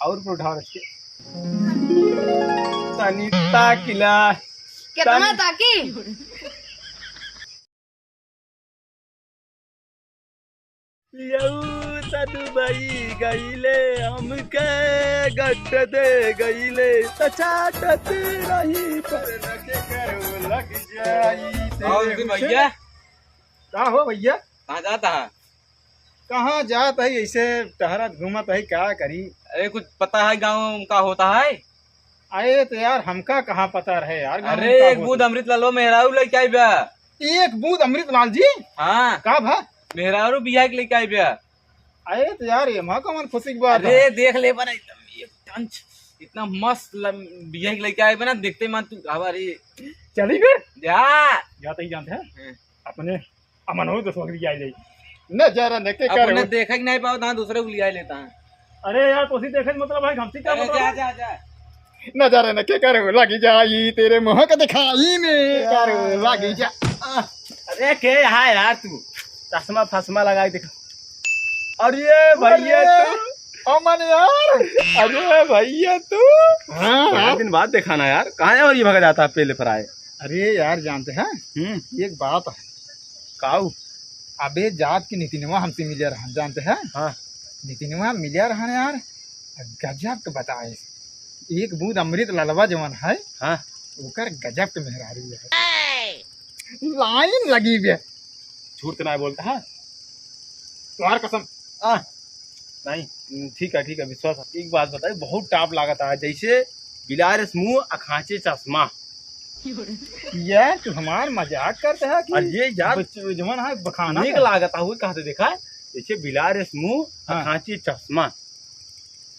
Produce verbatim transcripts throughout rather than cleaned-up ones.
और पर उठाओ रख के। तनी ताकिला। कितना तनी ताकी? यऊ त दुबई गईले, हमके गट दे गईले, त चाटत रही पर के करो लग जाई। और भी भैया? का हो भैया? कहाँ जाता है? कहाँ जात है, ऐसे टहरत घूमत है, का करी? अरे, कुछ पता है गाँव में का होता है? अरे तो यार, हमका कहाँ पता रहे यार, गाँव अरे, में का एक होता बूंद है? अमृत लालो मेहरारू लेके आई बा। एक बूंद अमृत लाल जी? हाँ। का भा? मेहरारू बियाह के लेके आई बा। अरे तो यार, ये माँ कमन खुशी की बात अरे, है। देख ले बना एकदम एक टंच, इतना मस्त लम-, बियाह के लेके आई बा ना, देखते मन तू हवा रे। चली फिर? जा। जाते ही जानते हैं। हाँ। अपने अमन हो तो सोच लिया ले। नजारा न के अब करो। उन्हें देखा कि नहीं पाओ, तो हाँ, दूसरे को लिया लेता है। अरे यार, तो उसी देखे मतलब भाई, हमसे क्या अरे, मतलब जा, है? जा, जा। नजारा न के करो, लगी जाई तेरे मुंह का दिखाई में, करो, लगी जा। अरे, के यहाँ यार तू? चश्मा फसमा लगाई दिखा। अरे भैया अरे, तू। अमन यार। अरे भैया तू। हाँ, बड़ा हाँ। दिन बाद देखा ना यार, कहाँ है और ये भगा जाता है पहले फराए? अरे यार, जानते हैं, हम्म। एक बात है। काऊ? अबे जात के नितिनवा हमसे मिले रहन, जानते हैं? हाँ। नितिनवा मिले रहन यार, गजब के बताए। एक बूंद अमृत ललवा जवन है, हाँ। ओकर गजब के मेहरारू है। लाइन लगी बे। झूठ तो ना बोलता, हाँ? तुम्हार कसम। आ, नहीं, ठीक है, ठीक है, विश्वास है। एक बात बताई, बहुत टाप लागत है, जैसे बिलार मुंह अखाचे चश्मा। यार, तू हमार मजाक करता है कि अरे यार, बच-, जवन है बखाना नीक का? लागत है, वो कहते देखा, जैसे बिलार मुंह हाँ। अखाचे चश्मा।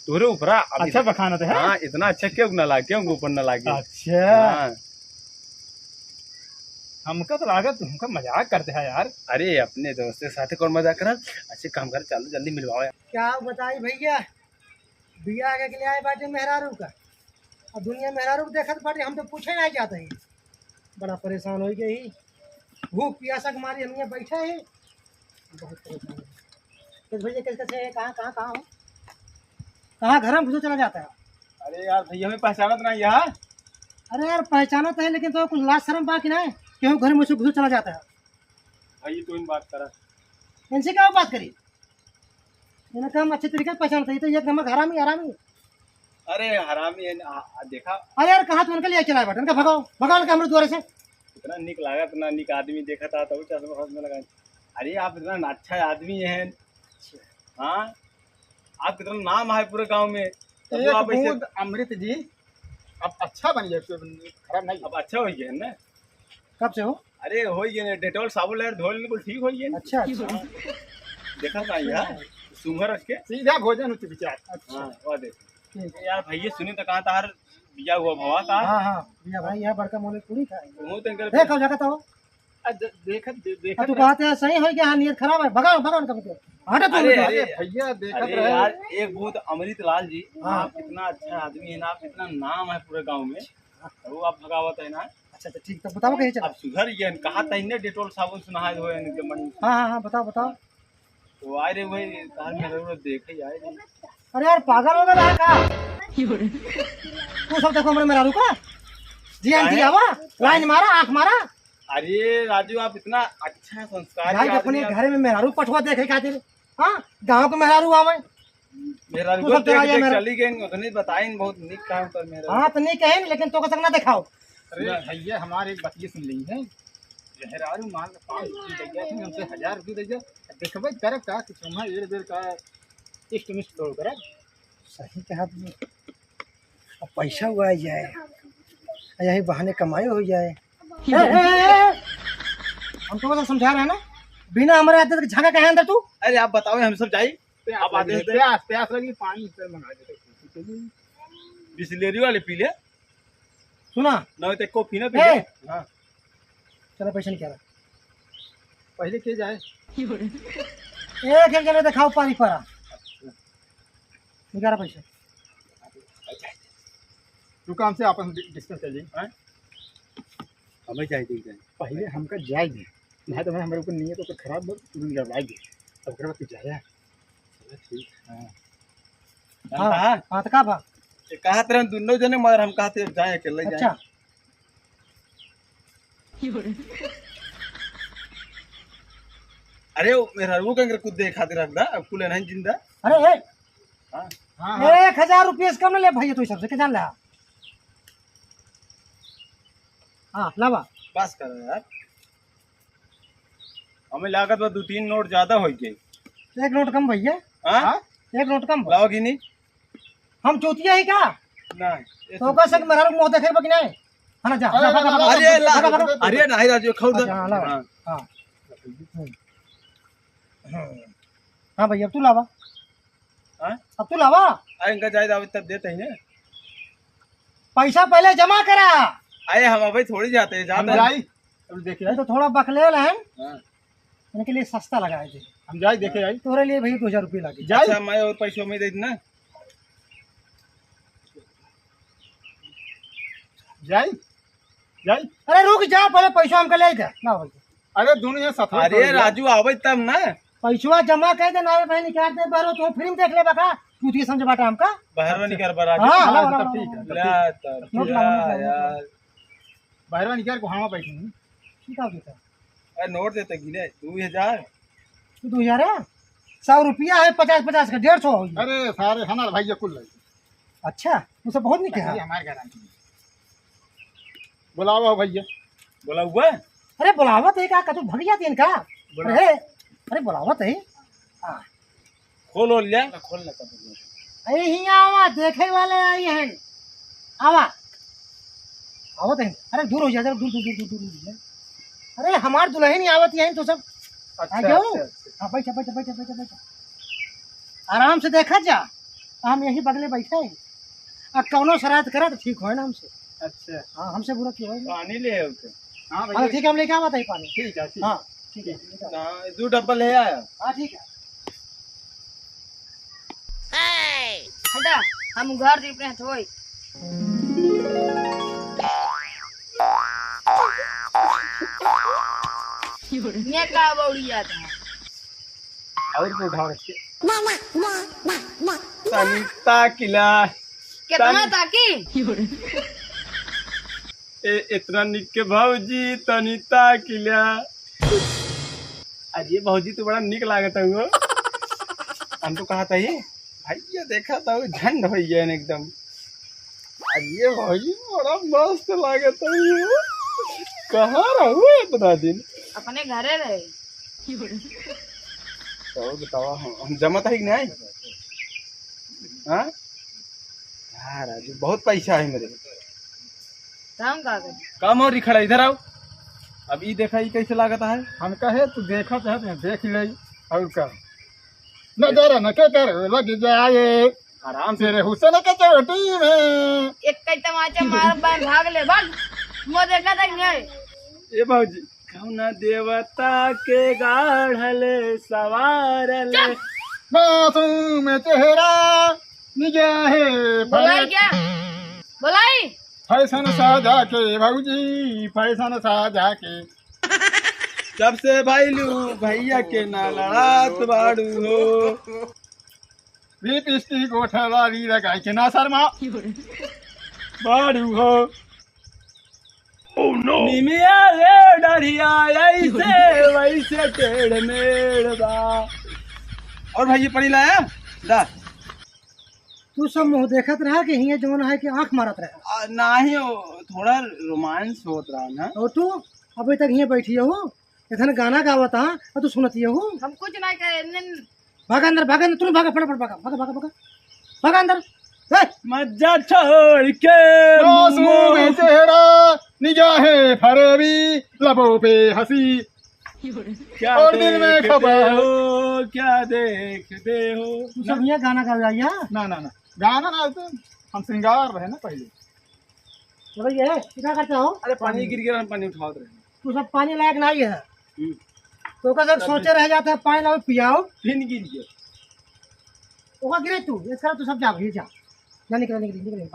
तोरे ऊपरा अब अच्छा इत-, बखानत है? हाँ, इतना अच्छा क्यों ना लागे, क्यों ऊपर ना लागे? अच्छा। हाँ। हमका तो लागत, हमका मजाक करते हैं यार। अरे, अपने दोस्त के साथ कौन मजाक करा? अच्छे काम कर, चलो जल्दी मिलवाओ यार। क्या बताई भैया, बियाह के लिए आए बाटे मेहरारू का, और दुनिया मेहरारू को देखत बाटे, हम तो पूछे नहीं जाते हैं। बड़ा परेशान हो गए ही, भूख पियासा के मारे हम यहाँ बैठे हैं, बहुत परेशान है। तो भैया, कैसे, कैसे है? कहाँ, कहाँ, कहाँ हो? कहाँ घर में घुसो चला जाता है? अरे यार, भैया, हमें पहचानत नहीं है। अरे यार, पहचानत है, लेकिन तो कुछ लाज शर्म बा कि नहीं? क्यों घर में घुसो चला जाता है? भाई, तू इन बात करा। इनसे क्या बात करी? इन्हें हम अच्छे तरीके से पहचानते हैं, ये तो एक नंबर हरामी, हरामी। अरे, हरामी है ना, आ, आ, देखा। अरे यार, कहाँ तू उनके लिए चला है, इनका भगाओ, भगाओ इनका हमरे द्वारे से। इतना निक लागत ना, निक आदमी देखा था, तो चश्मा वश्मा लगा। अरे, आप इतना अच्छा आदमी हैं। हाँ, आप कितना नाम है पूरे गांव में। तब एक आप ऐसे बूंद अमृत जी, अब अच्छा बन गया, खराब नहीं। अब अच्छा हो गया है ना? कब से हो? अरे, हो गया ना, डेटॉल साबुन लगा धो लेने, बिल्कुल ठीक हो गया। अच्छा, अच्छा। हाँ। देखा था यार, सुंघर रख के। सीधा भोजन उच्च विचार। अच्छा। हाँ, वो देख। ठीक। यार भैया, सुनी तो कहा था हर बिया हुआ भवा का। हाँ, हाँ, बिया भाई, यहाँ बड़का मोले पूरी था। वो तो इनकर ए, कब जाता था वो? आ, दे-, देखत, दे-, देखत आ, तू रहे। कहते हैं, सही हो गया, हाँ, नियत खराब है, भगाओ, भगाओ इनका, भगाओ। हटे तू अरे, उनका। अरे, भैया, देखत अरे रहे। यार, एक बूंद अमृत लाल जी, हाँ। आप इतना अच्छा आदमी है ना, आप इतना नाम है पूरे गांव में, हाँ। तो वो आप भगावत है ना। अच्छा, अच्छा, ठीक, तो बताओ कहीं चला। अब सुधर गया, कहा था इन्हें डेटॉल साबुन से नहाए धोए इनके मन। हाँ, हाँ, हाँ, बताओ, बताओ। तो आए रे भाई, तार मेरे को देखे आए रे। अरे यार, पागल हो गया का? तू सब देखो हमरे मेहरारू का। जी हाँ, जी काहे? आवा, लाइन मारा, आँख मारा। अरे राजू, आप इतना अच्छा संस्कारी भाई, आदमी अपने आप। घर में मेहरारू पठवा देखे खातिर, हाँ, गाँव के मेहरारू आवे। मेहरारू तू को सब चला देख, जा देख मेहरा- चली गई, उतनी बताइन, बहुत निक काम कर मेहरारू। हाँ, तो नहीं कहे, लेकिन तो कसक ना दिखाओ। अरे भैया, हमारे एक बतिया सुन ली है। मेहरारू मान लो पाँच रुपये दे गया, हमसे हजार रुपये दे गया। देखबे करे का कुछ हम एक बेर का टेस्ट मिस्ट तो करे। सही कहा तुमने। अब पैसा हुआ ही जाए, यही बहाने कमाई हो जाए। ए, ए, ए, ए, हम तो बस समझा रहे हैं ना, बिना हमारे आते तक झांका कहे अंदर तू। अरे आप बताओ, हम सब जाई। प्यास अब आते लगी, हैं। प्यास, प्यास लगी, पानी से मंगा देते। बिस्लेरी वाले पी ले। सुना? ना तो कॉफी ना पी ए! ले। हाँ। चला पैसा निकाला। पहले के जाए? एक एक जने दिखाओ पारी परा। निकाला पैसा। रुका, हमसे आपस में डि-, डिस्कस कर ली। हाँ? हमें जाए दे जाए। पहले हमका जाए दे। नहीं तो मैं हमारे ऊपर नियत तो खराब बोल, तुरंत गड़बड़ा दे। अब ओकरे बाद तू जाया। चला ठीक। हाँ। हाँ, कहा? हाँ, तो का बा? ये कहा तेरे दुनो जने, मगर हम कहा थे जाए अकेले जाए। अच्छा। अरे, वो मेहरारू के अंदर कुछ देखा दे रख दा, अब कुल नहीं जिंदा। अरे, ए, हाँ। हाँ, हाँ। एक हजार रुपये से कम न ले भैया, तू सबसे के जान ले। हाँ, लावा। बस करो यार। हमें लागत बा दो तीन नोट ज्यादा हो गए। एक नोट कम भैया। हाँ? हाँ? एक नोट कम बा। लाओ गिनी। हम चूतिया ही का? नहीं, ये तो ओकर संग मेहरारू के मुंह देखे बा कि नहीं? है ना, जा, अरे, जा, भागा, भागा, अरे, भागा, ला, भागा, भागा। अरे, नहीं राजू, खाऊ दे। अच्छा, हाँ, लाओ। हाँ। हाँ। हम्म। हाँ भैया, अब तू लावा। हाँ? अब तू लावा। आ, इनका जायदा आवे तब देते हैं। पैसा पहले जमा करा। अरे, हम अबे थोड़ी जाते हैं, हम जाते हैं। जाई, अब देखे नहीं आई। तो थोड़ा बकलेल है। हाँ। उनके लिए सस्ता लगाए थे। हम जाई देखे आई। तोरे लिए भैया दो हजार रुपये लागे। जाई। अच्छा, मैं और पैसों में दे देना। जाई, जाई। अरे रुक जा, पहले पैसा हमका ले दे। ना भाई। अरे दोनों ये साथ में अरे करो यार। राजू आवे तब ना। पैसवा जमा कर दे, ना भाई निकाल दे, बारो तो फिल्म देख ले बका। तू ये समझ बाटा हमका। बाहर निकाल बा राजू। हाँ, हाँ, हाँ, हाँ, तब हाँ, ठीक है, हाँ। तब ला, ठीक। तब नोट ला, नोट ला, नोट ला। यार। बाहर निकाल को हवा बैठी। ठीक है, ठीक है। अरे नोट देते गिने, दो हजार। तू दो हजार है? सौ रुपया है, पचास पचास का, डेढ़ सौ हो गया। अरे सारे हमारे भैया कुल लगे। अच्छा, तू सब बहुत निक है। ये हमारे गारंटी है। बुलावा हो भैया। बुलावा? अरे बुलावा तो एक आ, कतू भग जाती इनका। बुला। अरे, अरे बुलावा तो है। आ। खोल और ले। ना, खोल ना, कर दो। अरे हियाँ आवा, देखे वाले आई हैं। आवा। आवत है। अरे दूर हो जा, जरा दूर, दूर, दूर, दूर, दूर हो जा। अरे हमार दुल्हन ही आवत है तो सब। अच्छा, आ जाओ। अच्छा, अच्छा। हाँ, बैठा, बैठा, बैठा, बैठा, बैठा। आराम से देखा जा। हम यही बगले बैठे हैं। आ कौनो शरारत करा तो ठीक होए ना हमसे। अच्छा। हाँ, हमसे बुरा क्यों होए? पानी ले आओ तो। हाँ भैया। हाँ, ठीक है, हम लेके आवा था ही पानी। ठीक है, ठीक। हाँ, ठीक है, लेके आवा। ना, दो डब्बा ले आया। हाँ, ठीक है। हटा, हम उघार दे अपने हथोई। ये का बौड़ी जाता है? और को उघार के। तनी ताकिला। कितना तनी ताकी? ए, इतना निक के भौजी, तनी ताकिला। अरे भौजी, तू बड़ा निक लागत हो। हम तो कहा था ही, भैया देखा था, झंड हो गया एकदम। अरे भौजी, बड़ा मस्त लागत हो। कहाँ रहू इतना दिन? अपने घरे रहे। तो बताओ, हम, हम जमत है कि नहीं? हाँ? हाँ राजू, बहुत पैसा है मेरे। तो हम का करी? कम और खड़ा, इधर आओ। अब ई देखा, ई कैसे लागत है? हम कहे तू देखा चाहते हैं, देख ले। और का? नजर न के कर लग जाए आराम से। तेरे हुस्न के चोटी में। एक कई तमाचा मार बार भाग ले, भाग। मुँह देखा था कि नहीं? ए भौजी, कौना देवता के गाढ़ल सवारल। चुप! मासूम चेहरा निगाहे बोलाई फैल- क्या? बोलाई? फैशन साजा के भौजी, फैशन साजा के। जब से भैलू भैया के ना लड़ात बाड़ू हो। लिपस्टिक ओठलाली लगाई के ना शर्मा बाड़ू हो। Oh no! निमिया रे डरिया ऐसे वैसे टेढ़ मेढ़ बा। और भाई ये पानी लाया? दा। तू सब मुँह देखत रहा कि हियाँ जौन है कि आँख मारत रहा? आ, नाही, ओ, थोड़ा रोमांस होत रहा ना। और तू अभी तक हियाँ बैठी हो, इधर गाना गावत हा और तू सुनती हो। हम कुछ नहीं कहे, इन्ने भागा अंदर, भागा अंदर, तुरंत भागा, फटाफट भागा, भागा, भागा, भागा, भागा अंदर। ए! मजा छोड़ के मासूम मुंह चेहरा, निगाहें फरेबी, लबों पे हंसी, क्या और दिल में देखते खफा है। हो, क्या देखते हो? तू सब यहाँ गाना गावे आई है? ना, ना, ना, गाना ना, तो हम सिंगार रहे ना पहले। तो भाई, ये क्या करते हो? अरे, पानी गिर गया, हम पानी उठावत रहे। तू सब पानी लायक नहीं है। हम्म। तो का सब तब सोचे रह जाता है, पानी लाओ, पियाओ। फिर गिर गया। ओका गिरे तू, इसका तू सब जा, भाई, जा। जा, निकल, निकल, निकल, भाग।